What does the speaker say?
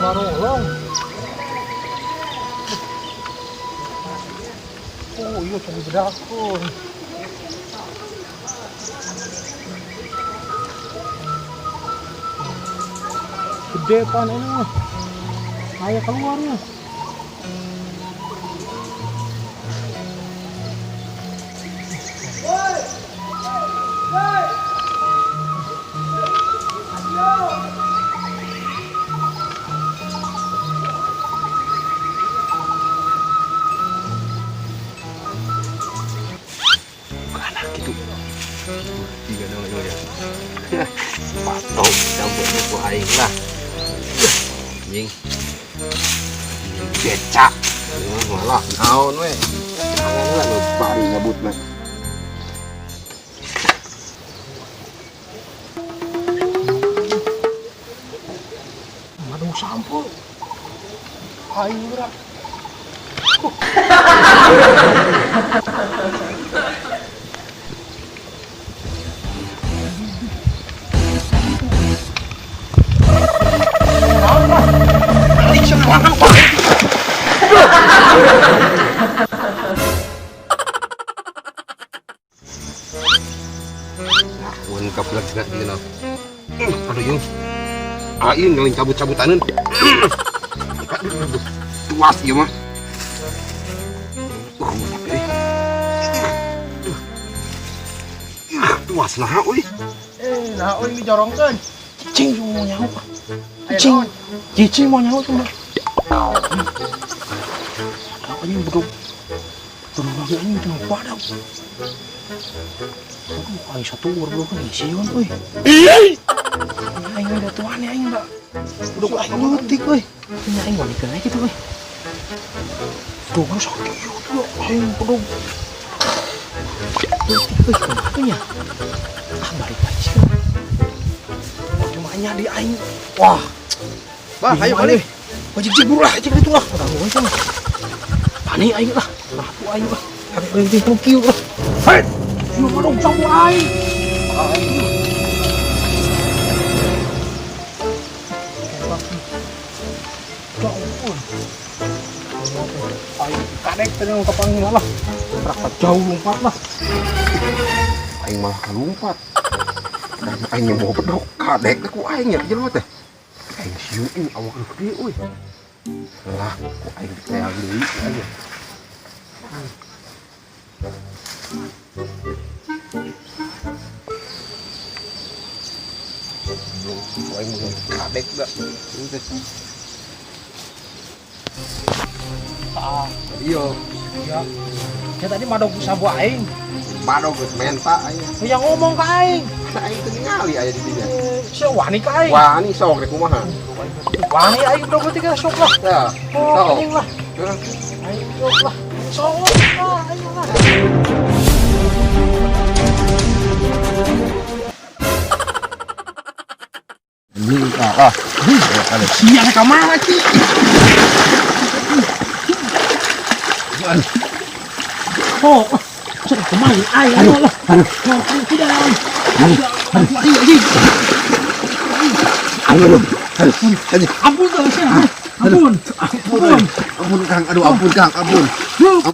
Barolong. Oh iya, cumi bedakun. Gede pan ini mah. Ayo keluarnya. Woi! Woi! Ayo! Anak gitu. Tiga dong ya. Patok campurnya ku aing lah. Anjing. Becak. Ini malah naon we. Jangan lah nu bari nyabut mah. Aduh, sampul. Aing gerak. Nah, mun kaplek gerak di dina. Aduh yung. Aing ngaling cabut-cabutaneun. Aduh, tuas ieu mah. Tapi euy. Tuas naha euy. Eh, nah euy dijorongkeun. Cicing mau nyaho. Aya Cicing. naon? Cicing mau nyaho cuma. Anjing bedog. Bedog lagi anjing tengah badak. Aduh, aing satu umur belum kan isiun euy. Aing udah tuan ya aing enggak. Udah aing leutik euy. Ini aing walikeun aja gitu euy. Duh, sakit tuh aing bedog. Leutik euy, kumaha nya? Ah, balik lagi sih. Cuma nya di aing. Wah. Bah, ayo balik. Wajib cik buru lah, cik itu lah. Udah sama. Panik aing lah. Nah, tu aing lah. Tapi berhenti kieu lah. Hei. Ieu mah dong sapu aing. Aing kadek teh nu kapanggih lah. Rapat jauh lompat lah. Aing malah kalumpat. Dan aing yang bawa bedog kadek teh ku aing ya jelema teh. Aing sieun euy awak gede euy. Lah, ku aing diteang deui aja. Belum, ku aing mau kadek da. Ah, Iya, iya. Ya tadi madog sabu aing. Madog geus menta aing. Yang ngomong ka aing. Aing teu ningali aya di dinya. Eh, wani ka aing. Wani sok rek kumaha? Wani aing bedog leutik sok lah. Ya, Oh, sok. anjing lah. Heeh. Aing sok lah. Sok lah, aing lah. Ini ah, ah. Siang ka mana Ki? Aduh, Oh, sudah kemana aing ayo lah. Aduh. Oh, tidak. Aduh, aing anjing. Aduh, aduh, aduh. Ampun tuh, saya. Ampun. Ampun, ampun Kang, aduh ampun Kang, ampun. Ampun.